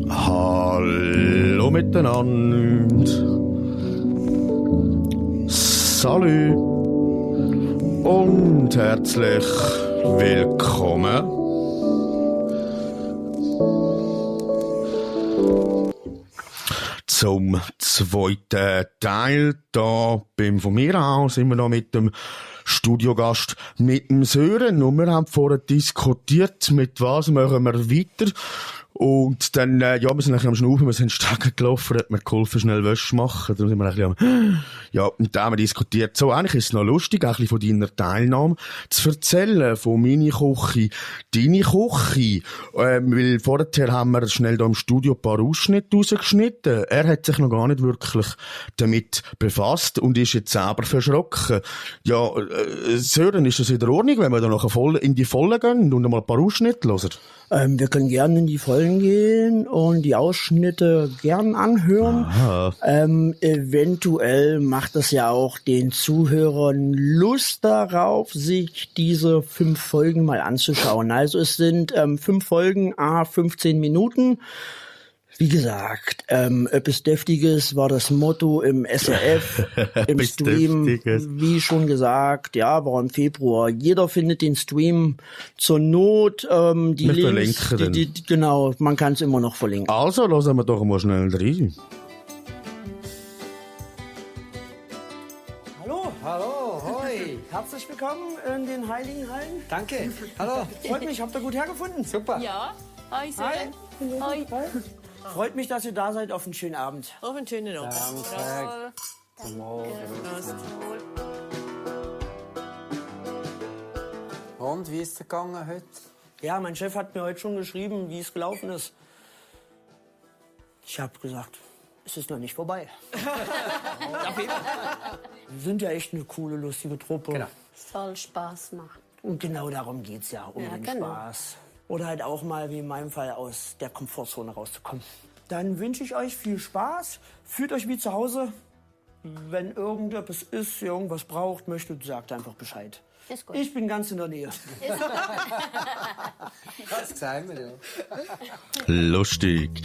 Hallo miteinander. Salü und herzlich willkommen zum zweiten Teil. Da von mir aus sind wir noch mit dem Studiogast, mit dem Sören. Und wir haben vorher diskutiert, mit was machen wir weiter. Und dann, wir sind ein bisschen am Schnaufen, wir sind stark gelaufen, hat mir geholfen, schnell Wäsche machen. Dann sind wir ein bisschen und da haben wir diskutiert. So, eigentlich ist es noch lustig, ein bisschen von deiner Teilnahme zu erzählen, von meiner Küche, deine Küche. Weil vorher haben wir schnell da im Studio ein paar Ausschnitte rausgeschnitten. Er hat sich noch gar nicht wirklich damit befasst und ist jetzt selber verschrocken. Ja, Sören, ist das in der Ordnung, wenn wir da noch in die Vollen gehen und mal ein paar Ausschnitte hören? Wir können gerne in die Vollen gehen und die Ausschnitte gern anhören. Eventuell macht es ja auch den Zuhörern Lust darauf, sich diese 5 Folgen mal anzuschauen. Also es sind 5 Folgen, 15 Minuten. Wie gesagt, etwas Deftiges war das Motto im SRF, im Stream, Deftiges. Wie schon gesagt, ja, war im Februar. Jeder findet den Stream zur Not, die Links, genau, man kann es immer noch verlinken. Also, lassen wir doch mal schnell rein. Hallo, hoi, herzlich willkommen in den Heiligen Hallen. Danke, hallo. Freut mich, habt ihr gut hergefunden? Super. Ja, hi Sören. Hi. Freut mich, dass ihr da seid. Auf einen schönen Abend. Auf einen schönen Abend. Danke. Und, wie ist es gegangen heute? Ja, mein Chef hat mir heute schon geschrieben, wie es gelaufen ist. Ich habe gesagt, es ist noch nicht vorbei. Wir sind ja echt eine coole, lustige Truppe. Genau. Soll Spaß machen. Und genau darum geht's ja, um den Spaß. Oder halt auch mal, wie in meinem Fall, aus der Komfortzone rauszukommen. Dann wünsche ich euch viel Spaß. Fühlt euch wie zu Hause. Wenn irgendetwas ist, ihr irgendwas braucht, möchtet, sagt einfach Bescheid. Ist gut. Ich bin ganz in der Nähe. Das sagen wir ja. Lustig,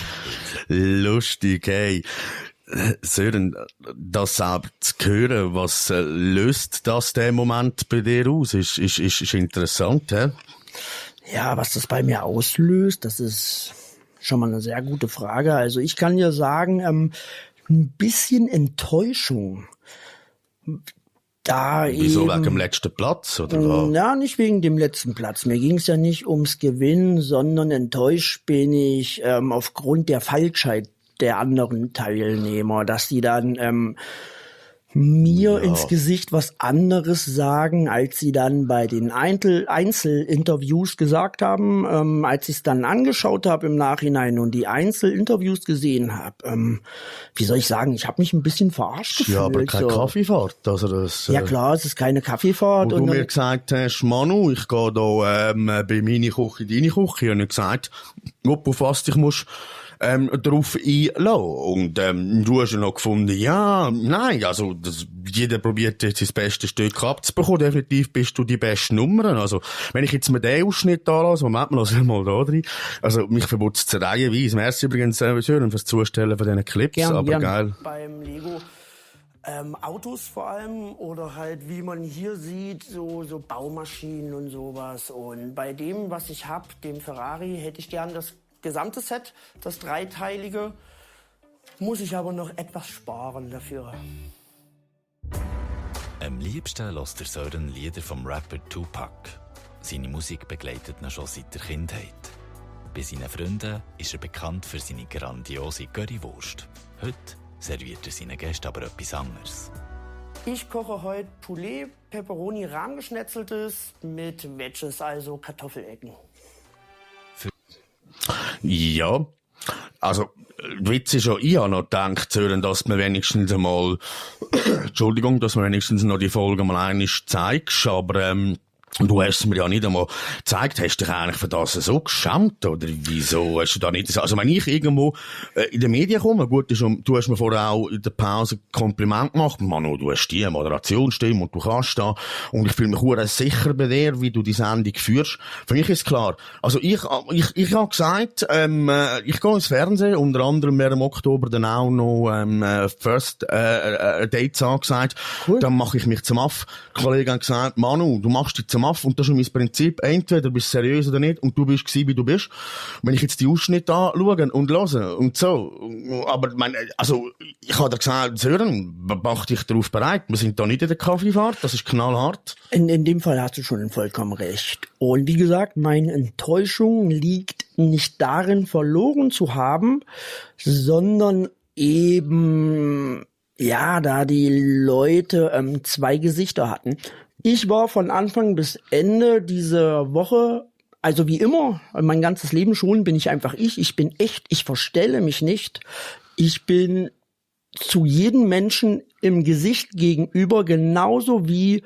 hey. Sören, das auch zu hören, was löst das der Moment bei dir aus? Ist interessant, hä? Ja, was das bei mir auslöst, das ist schon mal eine sehr gute Frage. Also ich kann dir sagen, ein bisschen Enttäuschung. Wieso, wegen dem letzten Platz? Oder? Ja, nicht wegen dem letzten Platz. Mir ging es ja nicht ums Gewinnen, sondern enttäuscht bin ich aufgrund der Falschheit der anderen Teilnehmer, dass die dann mir ins Gesicht was anderes sagen, als sie dann bei den Einzelinterviews gesagt haben, als ich es dann angeschaut habe im Nachhinein und die Einzelinterviews gesehen habe. Wie soll ich sagen, ich habe mich ein bisschen verarscht gefühlt. Ja, aber keine Kaffeefahrt. Also das, ja klar, es ist keine Kaffeefahrt. Wo du mir gesagt hast, Manu, ich gehe da bei meiner Küche, deine Küche, und ich gesagt, auf was dich musst drauf einlassen. Und du hast ja noch gefunden, ja, nein, also jeder probiert jetzt das beste Stück abzubekommen. Definitiv bist du die beste Nummer. Also wenn ich jetzt mir den Ausschnitt anlasse, Moment, lass ich mal da drin. Also mich verbotzt es reihenweise. Merci übrigens schön fürs Zustellen von diesen Clips, aber gern. Geil. Beim Lego Autos vor allem oder halt, wie man hier sieht, so Baumaschinen und sowas. Und bei dem, was ich habe, dem Ferrari, hätte ich gern das gesamte Set, das dreiteilige, muss ich aber noch etwas sparen dafür. Am liebsten hört der Sören Lieder vom Rapper Tupac. Seine Musik begleitet ihn schon seit der Kindheit. Bei seinen Freunden ist er bekannt für seine grandiose Currywurst. Heute serviert er seinen Gästen aber etwas anderes. Ich koche heute Poulet, Pepperoni, rahmgeschnetzeltes mit Wedges, also Kartoffelecken. Ja, also, der Witz ist ja, ich habe noch gedacht, dass man wenigstens einmal, Entschuldigung, dass man wenigstens noch die Folge mal einmal zeigst, aber, Und du hast es mir ja nicht einmal gezeigt. Hast du dich eigentlich für das so geschämt? Oder wieso hast du da nicht... Also wenn ich irgendwo in den Medien komme, gut, du hast mir vorher auch in der Pause Kompliment gemacht. Manu, du hast die Moderationsstimme und du kannst da. Und ich fühle mich sehr sicher bei dir, wie du die Sendung führst. Für mich ist klar. Also ich habe gesagt, ich gehe ins Fernsehen, unter anderem mehr im Oktober dann auch noch First Dates angesagt. Cool. Dann mache ich mich zum Aff. Die Kollegen haben gesagt, Manu, du machst dich zum Aff. Und das ist mein Prinzip. Entweder bist du seriös oder nicht. Und du bist gewesen, wie du bist. Wenn ich jetzt die Ausschnitte anschaue und höre und so. Aber, ich habe dir gesagt, Sören, mach dich darauf bereit. Wir sind da nicht in der Kaffeefahrt. Das ist knallhart. In dem Fall hast du schon vollkommen recht. Und wie gesagt, meine Enttäuschung liegt nicht darin, verloren zu haben, sondern eben, ja, da die Leute zwei Gesichter hatten. Ich war von Anfang bis Ende dieser Woche, also wie immer, mein ganzes Leben schon, bin ich einfach ich bin echt, ich verstelle mich nicht. Ich bin zu jedem Menschen im Gesicht gegenüber genauso wie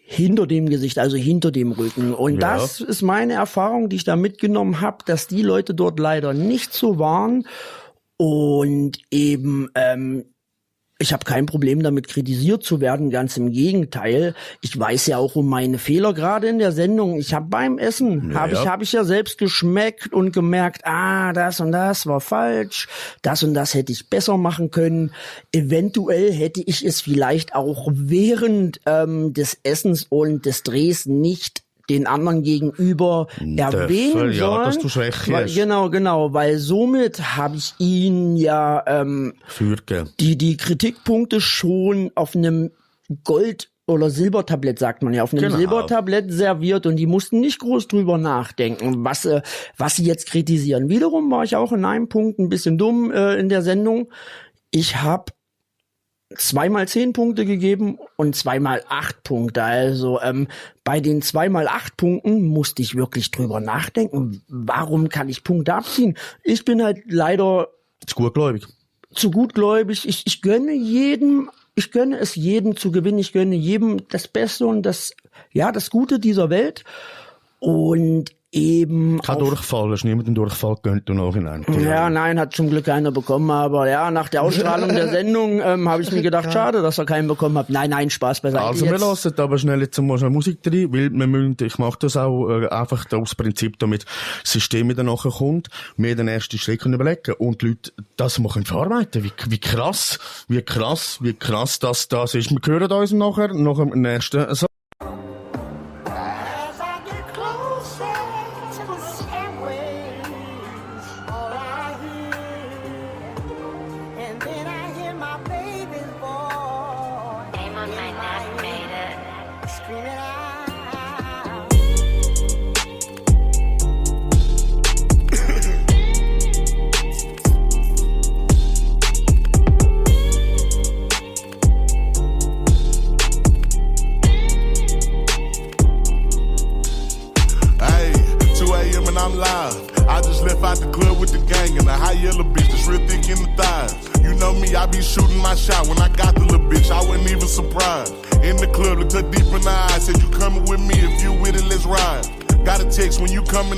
hinter dem Gesicht, also hinter dem Rücken. Und das ist meine Erfahrung, die ich da mitgenommen habe, dass die Leute dort leider nicht so waren. Und eben, ich habe kein Problem damit, kritisiert zu werden, ganz im Gegenteil. Ich weiß ja auch um meine Fehler gerade in der Sendung. Ich habe beim Essen, habe ich ja selbst geschmeckt und gemerkt, das und das war falsch, das und das hätte ich besser machen können. Eventuell hätte ich es vielleicht auch während des Essens und des Drehs nicht den anderen gegenüber erwähnen sollen. Ja, dass du Schwäche hast. Genau, weil somit habe ich ihn ja die Kritikpunkte schon auf einem Gold- oder Silbertablett, sagt man ja, auf einem Silbertablett serviert und die mussten nicht groß drüber nachdenken, was sie jetzt kritisieren. Wiederum war ich auch in einem Punkt ein bisschen dumm in der Sendung. Ich habe 2x10 Punkte gegeben und 2x8 Punkte. Also bei den 2x8 Punkten musste ich wirklich drüber nachdenken. Warum kann ich Punkte abziehen? Ich bin halt leider zu gutgläubig. Ich gönne es jedem zu gewinnen. Ich gönne jedem das Beste und das Gute dieser Welt. Und eben kein Durchfall, hast niemand den Durchfall gönnt du nachhinein. Ja, nein, hat zum Glück keiner bekommen, aber ja, nach der Ausstrahlung der Sendung habe ich mir gedacht, schade, dass er keinen bekommen hat. Nein, Spaß beiseite. Also wir lassen aber schnell jetzt mal Musik rein, weil ich mache das auch einfach aus Prinzip, damit das System wieder nachher kommt, mir den ersten Schritt überlegen und die Leute das mal verarbeiten. Wie krass das ist. Wir hören uns nachher nach dem nächsten Song.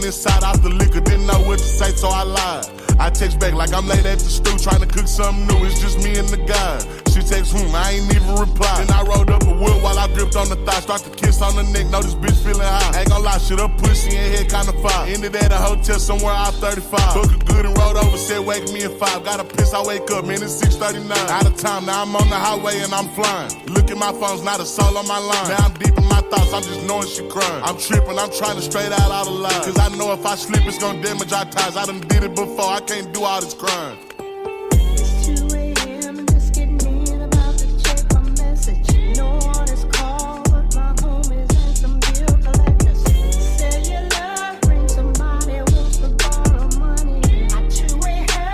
Inside out the liquor, didn't know what to say, so I lied. I text back like I'm late at the stew, trying to cook something new. It's just me and the guy. She texts, I ain't even reply. Then I rolled up a wood while I gripped on the thigh. Start to kiss on the neck, know this bitch feeling high. Ain't gon' lie, shit up pussy and head kinda fire. Ended at a hotel somewhere out 35. Took a good and rolled over, said wake me at 5. Gotta piss, I wake up, man, it's 6:39. Out of time, now I'm on the highway and I'm flying. Look at my phone's not a soul on my line. Now I'm deep in my thoughts, I'm just knowing she crying. I'm tripping, I'm trying to straight out all the lies. Cause I know if I slip, it's gon' damage our ties. I done did it before, I can't do all this crime. It's 2 a.m. just getting in about to check my message. No one is called, but my homies and some bill collectors. Cellular, bring somebody wants to borrow money. I two-way her.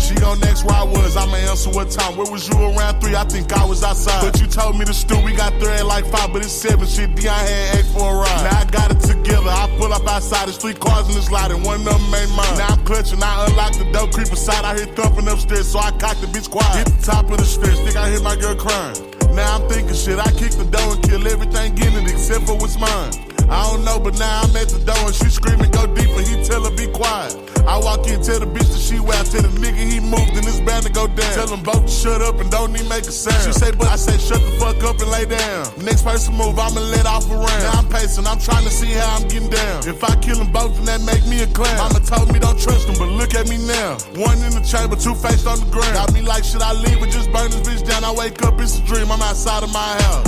She gon' next where I was, I'ma answer what time. Where was you around 3? I think I was outside. But you told me to stew, we got there at like 5, but it's 7. Shit, Dion had 8 for a ride. Now I got it together, I pull up outside, there's 3 cars in this lot and one of them ain't mine. Now I'm clutching, I unlock the door, creep aside, I hear thumping upstairs, so I cock the bitch quiet. Hit the top of the stairs, think I hear my girl crying. Now I'm thinking shit, I kick the door and kill everything, getting except for what's mine. I don't know, but now I'm at the door and she screaming, go deeper. He tell her, be quiet. I walk in, tell the bitch that she wild. Tell the nigga he moved and it's bound to go down. Tell them both to shut up and don't even make a sound. She say, but I say, shut the fuck up and lay down. Next person move, I'ma let off a round. Now I'm pacing, I'm trying to see how I'm getting down. If I kill them both, then that make me a clown. Mama told me don't trust them, but look at me now. One in the chamber, two faced on the ground. Got me like, should I leave or just burn this bitch down? I wake up, it's a dream, I'm outside of my house.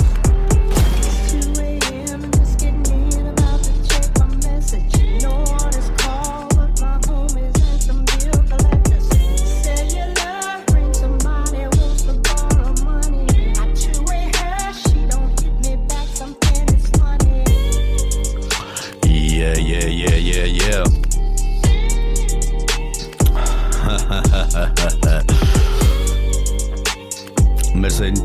2 a.m. just getting in, about to check my message. No one is called, but my homies and some bill collectors. Cellular, ring, somebody wants to borrow money. I two-way her, she don't hit me back, something is funny. Yeah. Wir sind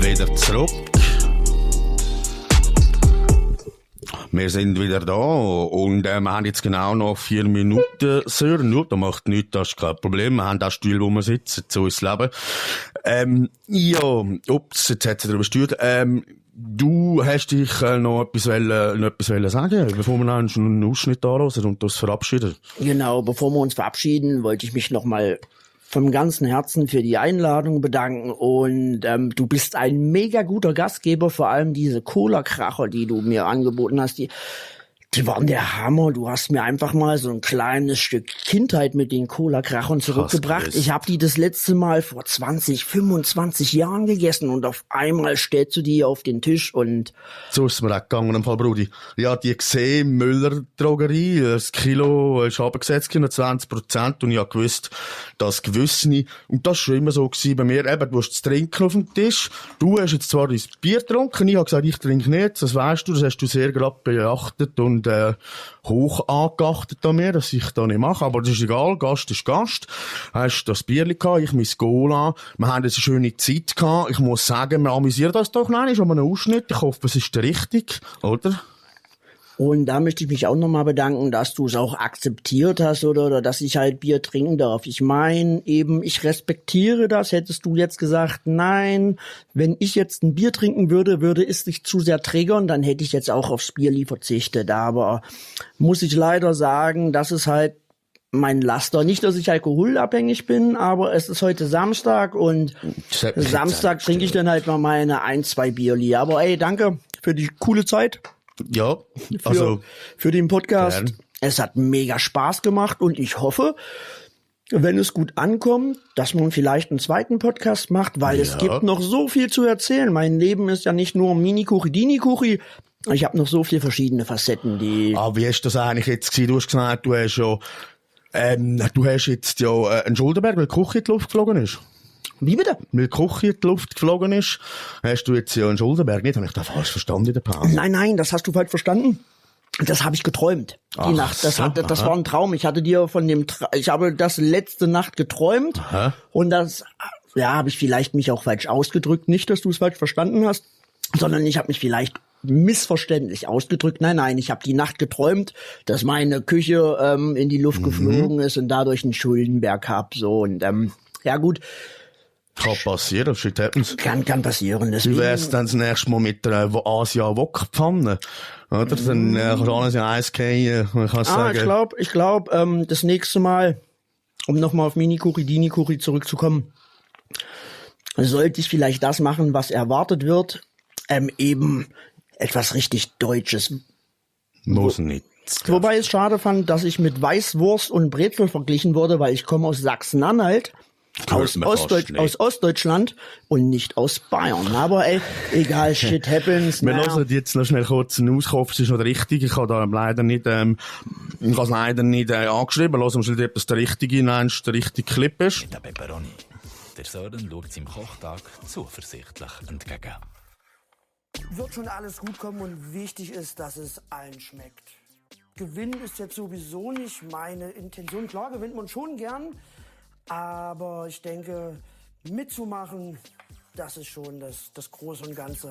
wieder zurück. Wir sind wieder da und wir haben jetzt genau noch 4 Minuten, Sir. Nur, da macht nichts, das ist kein Problem. Wir haben auch Stuhl, wo wir sitzen, so ist das Leben. Ups, jetzt hat sie darüber gesteuert. Du hast dich noch etwas sagen, bevor wir noch einen Ausschnitt anhören und uns verabschieden. Genau, bevor wir uns verabschieden, wollte ich mich nochmal vom ganzen Herzen für die Einladung bedanken und du bist ein mega guter Gastgeber, vor allem diese Cola-Kracher, die du mir angeboten hast, die waren der Hammer. Du hast mir einfach mal so ein kleines Stück Kindheit mit den Cola-Krachern zurückgebracht. Krass. Ich habe die das letzte Mal vor 20, 25 Jahren gegessen und auf einmal stellst du die auf den Tisch und... So ist es mir auch gegangen, im Fall, Brudi. Ja, die gesehen, Müller Drogerie, das Kilo ist runtergesetzt, 20%, und ich habe gewusst, dass gewisse, und das war schon immer so gewesen bei mir, eben, du hast das Trinken auf dem Tisch, du hast jetzt zwar dein Bier getrunken, ich habe gesagt, ich trinke nicht, das weißt du, das hast du sehr gerade beachtet und hoch angeachtet an mir, dass ich da nicht mache, aber das ist egal, Gast ist Gast. Hast das Bierli gehabt, ich mein Cola, wir haben jetzt eine schöne Zeit gehabt, ich muss sagen, wir amüsieren uns doch noch, ist aber ein Ausschnitt, ich hoffe, es ist der richtig, oder? Und da möchte ich mich auch nochmal bedanken, dass du es auch akzeptiert hast oder dass ich halt Bier trinken darf. Ich meine eben, ich respektiere das. Hättest du jetzt gesagt, nein, wenn ich jetzt ein Bier trinken würde, würde es dich zu sehr triggern, dann hätte ich jetzt auch aufs Bierli verzichtet. Aber muss ich leider sagen, das ist halt mein Laster. Nicht, dass ich alkoholabhängig bin, aber es ist heute Samstag und Samstag trinke ich dann halt mal meine 1-2 Bierli. Aber ey, danke für die coole Zeit. Ja, also für den Podcast. Gern. Es hat mega Spaß gemacht und ich hoffe, wenn es gut ankommt, dass man vielleicht einen zweiten Podcast macht, weil es gibt noch so viel zu erzählen. Mein Leben ist ja nicht nur Mini-Kuchi, Dini-Kuchi. Ich habe noch so viele verschiedene Facetten, die... Ah, wie hast du das eigentlich jetzt gesehen? Du hast gesagt, du hast jetzt einen Schuldenberg, weil die Küche in die Luft geflogen ist. Wie bitte? Weil die Küche in die Luft geflogen ist, hast du jetzt ja einen Schuldenberg nicht. Habe ich da falsch verstanden in der Pause? Nein, das hast du falsch verstanden. Das habe ich geträumt. Die Nacht. Das war ein Traum. Ich hatte dir ich habe das letzte Nacht geträumt. Aha. Und das, habe ich vielleicht mich auch falsch ausgedrückt. Nicht, dass du es falsch verstanden hast, sondern ich habe mich vielleicht missverständlich ausgedrückt. Nein, ich habe die Nacht geträumt, dass meine Küche in die Luft geflogen ist und dadurch einen Schuldenberg hab. So und ja gut. Kann passieren, shit happens. Kann passieren. Wie wär's dann das nächste Mal mit der Asia-Wok-Pfanne? Oder? Dann kann alles in Eis gehen. Man kann sagen. Ich glaube, das nächste Mal, um nochmal auf Mini-Kuchi, Dini-Kuchi zurückzukommen, sollte ich vielleicht das machen, was erwartet wird. Eben etwas richtig Deutsches. Muss nicht. Wobei ich es schade fand, dass ich mit Weißwurst und Brezel verglichen wurde, weil ich komme aus Sachsen-Anhalt. Aus Ostdeutschland und nicht aus Bayern. Aber ey, egal, shit happens. Wir hören jetzt noch schnell kurz einen Auskopf, es ist noch der richtige. Ich habe da leider nicht, angeschrieben. Hören wir schnell, ob das der richtige, der richtige Clip ist. Mit der Pepperoni. Der Sören schaut seinem Kochtag zuversichtlich entgegen. Wird schon alles gut kommen und wichtig ist, dass es allen schmeckt. Gewinnen ist jetzt sowieso nicht meine Intention. Klar gewinnt man schon gern. Aber ich denke, mitzumachen, das ist schon das Große und Ganze.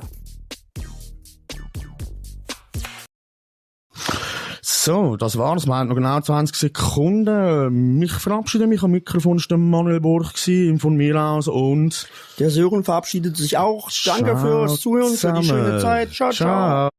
So, das war's. Wir haben noch genau 20 Sekunden. Ich verabschiede mich. Am Mikrofon war der Manuel Burg von mir aus und Der Sören verabschiedet sich auch. Danke Ciao fürs Zuhören, für die schöne zusammen. Zeit. Ciao, ciao.